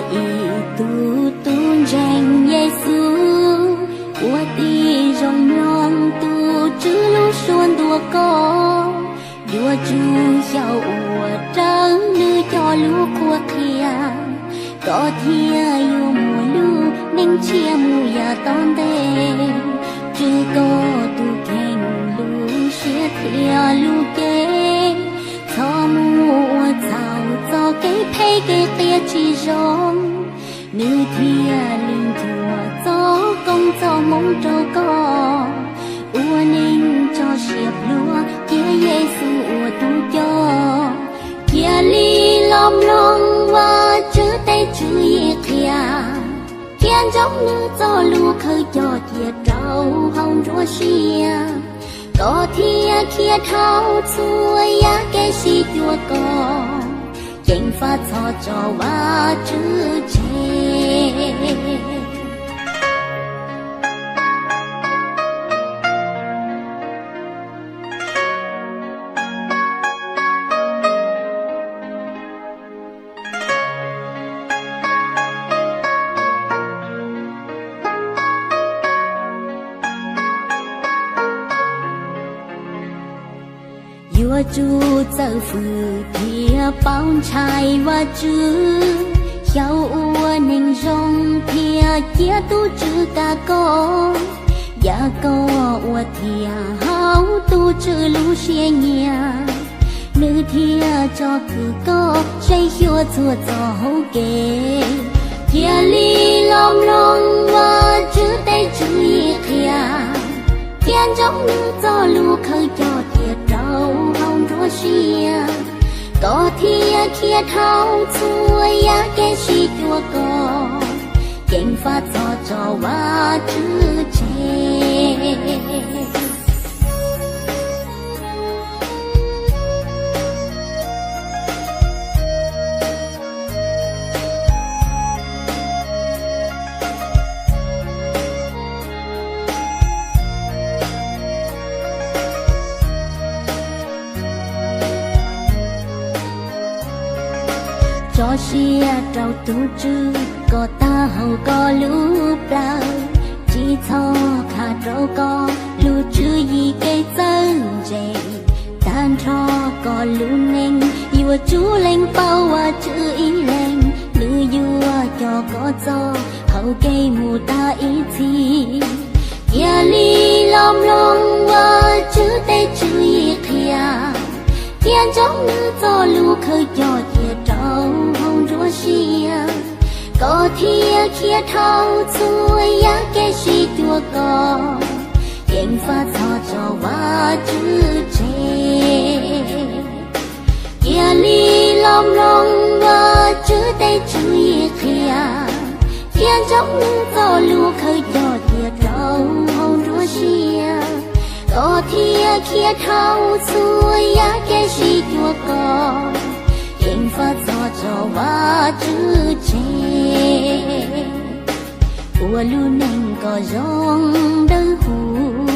Ib tug tub ntseeg Yexus, ua tib zoo mloog tus Tswv lub suab ntuas koj, yuav tsum xyaum ua raws nws cov lus qhuab qhia, koj thiaj yuav muaj lub neej tshiab mus yav tom ntej. Tswv koj tus kheej lub siab thiab lub cev, txhob mus ua txhaum txoj kev phem kev qias tsis zoo, nws thiaj li nchuav txoj koob txoj hmoov rau koj, ua neej tso siab pluag cia Yexus ua tus coj. Cia li los mloog Vajtswv tej tswv yim qhia, thiab ntsoov nws txoj lus khaws coj cia rau hauv nruab siab, koj thiaj khiav dhau txhua yam kev sib cuag koj, ceev faj txhob tso Vajtswv tseg. Yuav tsum txawj fwm thiab paub ntshai Vajtswv, xyaum ua neeg zoo thiab cia tus Tswv kam koj. Yam koj ua thiaj haum tus Tswv lub siab nyiam, nws thiaj tsom kwm koj saib xyuas txhua txoj hauv kev. Cia li los mloog Vajtswv tej tswv yim qhia, thiab ntsoov nws txoj lus khaws coj cia rau hauv nruab siab, koj thiaj khiav dhau txhua yam kev sib cuag koj, ceev faj txhob tso Vajtswv tseg. Tso siab rau tus Tswv kom tag hauv koj lub plawv, tsis txhob qhia rau koj lub tswv yim kev txawj ntse. Tag nrho koj lub neej yuav tsum lees paub Vajtswv ib leeg, nws yuav coj koj txoj hau kev mus tag ib txhis. Cia li los mloog Vajtswv tej tswv yim qhia, thiab ntsoov nws txoj lus khaws coj cia rau hauv nruab siab, koj thiaj khiav dhau txhua yam kev sib cuag koj, ceev faj txhob tso Vajtswv tseg. Cia li los mloog Vajtswv tej tswv yim qhia, thiab ntsoov nws txoj lus khaws coj cia rau hauv nruab siab, koj thiaj khiav dhau txhua yam kev sib cuag koj, ceev faj txhob tso Vajtswv tseg. Ua lub neej kom zoo dawb huv,